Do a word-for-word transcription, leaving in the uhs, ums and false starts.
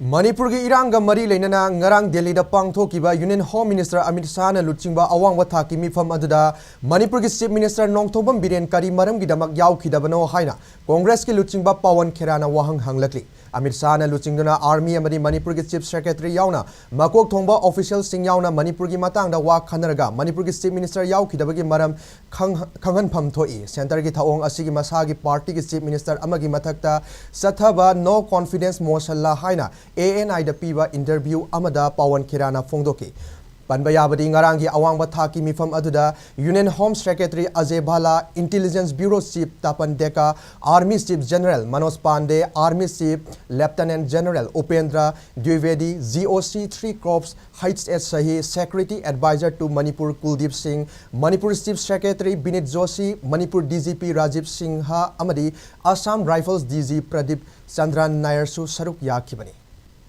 ꯃꯅꯤꯄꯨꯔꯒꯤ ꯏꯔꯥꯡꯒ ꯃꯔꯤ ꯂꯩꯅꯅ ꯉꯔꯥꯡ ꯗꯦꯜꯂꯤꯗ ꯄꯥꯡꯊꯣꯛꯈꯤꯕ Union Home Minister ꯑꯃꯤꯠ ꯁꯥꯍꯅ ꯂꯨꯆꯤꯡꯕ ꯑꯋꯥꯡꯕ ꯊꯥꯛꯀꯤ ꯃꯤꯐꯝ ꯑꯗꯨꯗ ꯃꯅꯤꯄꯨꯔꯒꯤ Chief Minister ꯅꯣꯡꯊꯣꯝꯕꯝ ꯕꯤꯔꯦꯟ ꯀꯔꯤ ꯃꯔꯝꯒꯤꯗꯃꯛ ꯌꯥꯎꯈꯤꯗꯕꯅꯣ ꯍꯥꯏꯅ ꯀꯣꯡꯒ꯭ꯔꯦꯁꯀꯤ ꯂꯨꯆꯤꯡꯕ ꯄꯋꯟ ꯈꯦꯔꯥꯅ ꯋꯥꯍꯪ ꯍꯪꯂꯛꯂꯤ꯫ ꯑꯃꯤꯠ ꯁꯥꯍꯅ ꯂꯨꯆꯤꯡꯗꯨꯅ Army ꯑꯃꯗꯤ ꯃꯅꯤꯄꯨꯔꯒꯤ Chief Secretary ꯌꯥꯎꯅ ꯃꯀꯣꯛ ꯊꯣꯡꯕ officialꯁꯤꯡ ꯌꯥꯎꯅ ꯃꯅꯤꯄꯨꯔꯒꯤ ꯃꯇꯥꯡꯗ ꯋꯥ ꯈꯟꯅꯔꯒ ꯃꯅꯤꯄꯨꯔꯒꯤ Chief Minister ꯌꯥꯎꯈꯤꯗꯕꯒꯤ ꯃꯔꯝ ꯈꯪ-, ꯈꯪꯍꯟꯐꯝ ꯊꯣꯛꯏ꯫ Centreꯒꯤ ꯊꯧꯑꯣꯡ ꯑꯁꯤꯒꯤ ꯃꯁꯥꯒꯤ partyꯒꯤ Chief Minister ꯑꯃꯒꯤ ꯃꯊꯛꯇ ꯆꯠꯊꯕ No Confidence Motionꯂ ꯍꯥꯏꯅ ANIꯗ ꯄꯤꯕ interview ꯑꯃꯗ ꯄꯋꯟ ꯈꯦꯔꯥꯅ ꯐꯣꯡꯗꯣꯛꯈꯤ꯫ ꯄꯟꯕ ꯌꯥꯕꯗꯤ ꯉꯔꯥꯡꯒꯤ ꯑꯋꯥꯡꯕ ꯊꯥꯛꯀꯤ ꯃꯤꯐꯝ ꯑꯗꯨꯗ Union Home Secretary ꯑꯖꯦ ꯚꯥꯂꯥ, Intelligence Bureau Chief ꯇꯥꯄꯟ ꯗꯦꯀꯥ, Army Chief General Manoj Pandey, Army Chief Lieutenant General Upendra ꯗ꯭ꯋꯤꯕꯦꯗꯤ, GOC three Corps H S ꯁꯍꯤ, Security Advisor to Manipur ꯀꯨꯜꯗꯤꯞ ꯁꯤꯡ, Manipur Chief Secretary ꯕꯤꯅꯤꯠ Joshi, Manipur DGP Rajiv Singh ꯑꯃꯗꯤ Assam Rifles DG ꯄ꯭ꯔꯗꯤꯞ ꯆꯟꯗ꯭ꯔꯥꯟ ꯅꯥꯌꯔꯁꯨ ꯁꯔꯨꯛ ꯌꯥꯈꯤꯕꯅꯤ꯫